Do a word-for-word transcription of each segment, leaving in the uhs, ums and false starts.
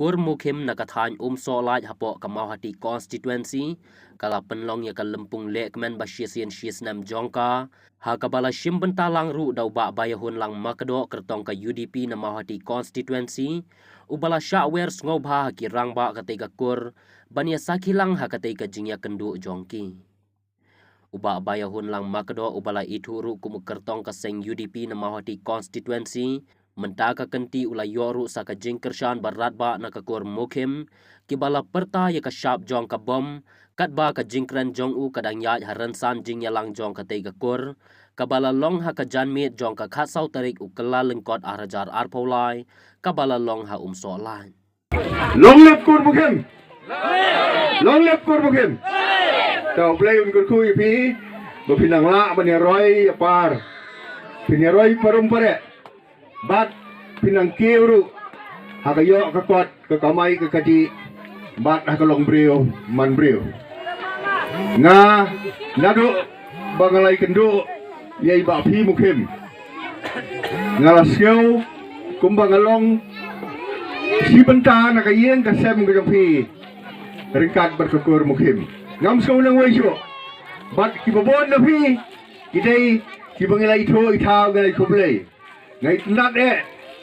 kur Mukhim na ka thaiñ Umsohlait hapoh ka Mawhati constituency ka la pynlong ïa ka lympung lehkmen ba shisien shisnem jong ka, ha kaba la shim bynta lang ruh da u Bah Baiahunlang Makdoh kyrtong ka U D P na Mawhati constituency, uba la shah wer sngewbha ha ki rangbah katei ka kur ban ïa sakhi lang ha katei ka jingïakynduh jong ki. U Bah Baiahunlang Makdoh uba la ithuh ruh kum u kyrtong ka seng U D P na Mawhati constituency, mynta ka kynti u la ïoh ruh sa ka jingkyrshan ba radbah na ka kur Mukhim, kiba la pyrta ïa ka shap jong ka bom, katba ka jingkren jong u ka dang ïaid ha rynsan jingïalang jong katei ka kur, kaba la long ha ka janmiet jong ka khatsaw tarik u Kyllalyngkot arhajar arphew lai, kaba la long ha Umsohlait. Long live kur Mukhim. Long live kur Mukhim. Ta U Blei un kyrkhu ïa phi ba phin nang lah ban ïaroi ïa par. Phin ïaroi parum pareh. Bad phin nang kiew ruh ha ka ïoh ka kot, ka kamai ka kajih, bad ha ka long briew man briew. Nga naduh ba nga la ïakynduh ïa i Bah phi Mukhim, nga la sngew kumba nga long shi bynta na ka ïing ka sem ka jong phi ryngkat bad ka kur Mukhim. Ngam sngew nang wei shuh. Bad kiba bun na phi ki dei kiba ngi la ithuh ithaw, ngi la ikhublei. Nga itynnad eh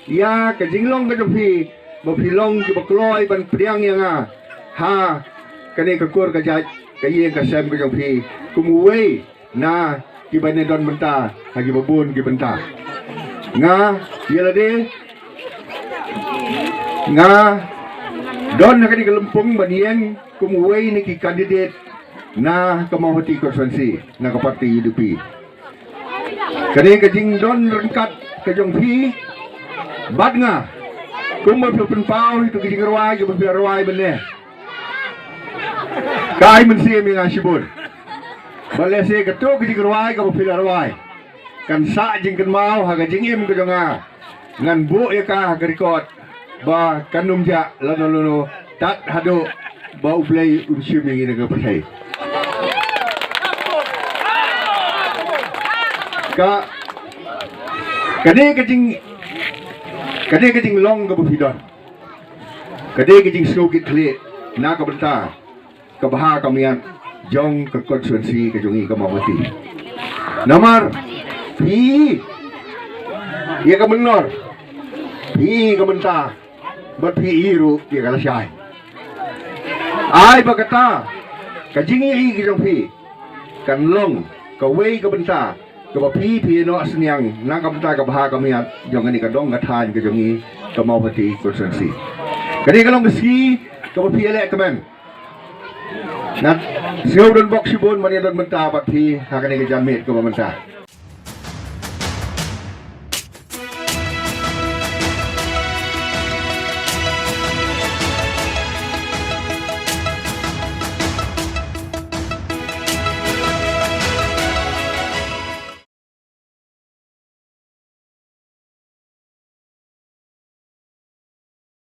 ïa ka jinglong ka jong phi ba phi long kiba kloi ban pdiang ïa nga ha kane ka kur ka jait, ka ïing ka sem ka jong phi kum uwei na kiba ïadon bynta ha kiba bun ki bynta. Nga ïa lade nga don ha kane ka lympung ban ïeng kum uwei na ki candidate na ka Mawhati constituency na ka party U D P. Kane ka jingdon ryngkat ka jong phi bad nga, kumba phi pynpaw ïa ka jingrwai kaba phi la rwai mynne, ka ai mynsiem ïa nga shibun. Ba lehse kato ka jingrwai kaba phi la rwai kan sah jingkynmaw ha ka jingim ka jong nga. Ngan buh ïa ka ha ka record ba kan ym jah lano lano tad haduh ba U Blei un shim ïa ngi na ka pyrthei. Ka, kane ka jing, kane ka jinglong kaba phi don, kane ka jingsngew kit khlieh na ka bynta ka bha ka miat jong ka constituency ka jong ngi ka Mawhati. Namar phi ïa ka mynnor, phi ka mynta, bad phi ruh ïa ka lashai. Ai ba kata ka jingïohi ka jong phi kan long kawei ka bynta kaba phi phi ïa noh synñiang na ka bynta ka bha ka miat jong kane ka dong ka thaiñ ka jong ngi ka Mawhati constituency. Kane ka long ka sngi kaba phi ïaleh kmen. Nga sngew don bok shibun ban ïadon bynta bad phi ha kane ka janmiet kaba mynta.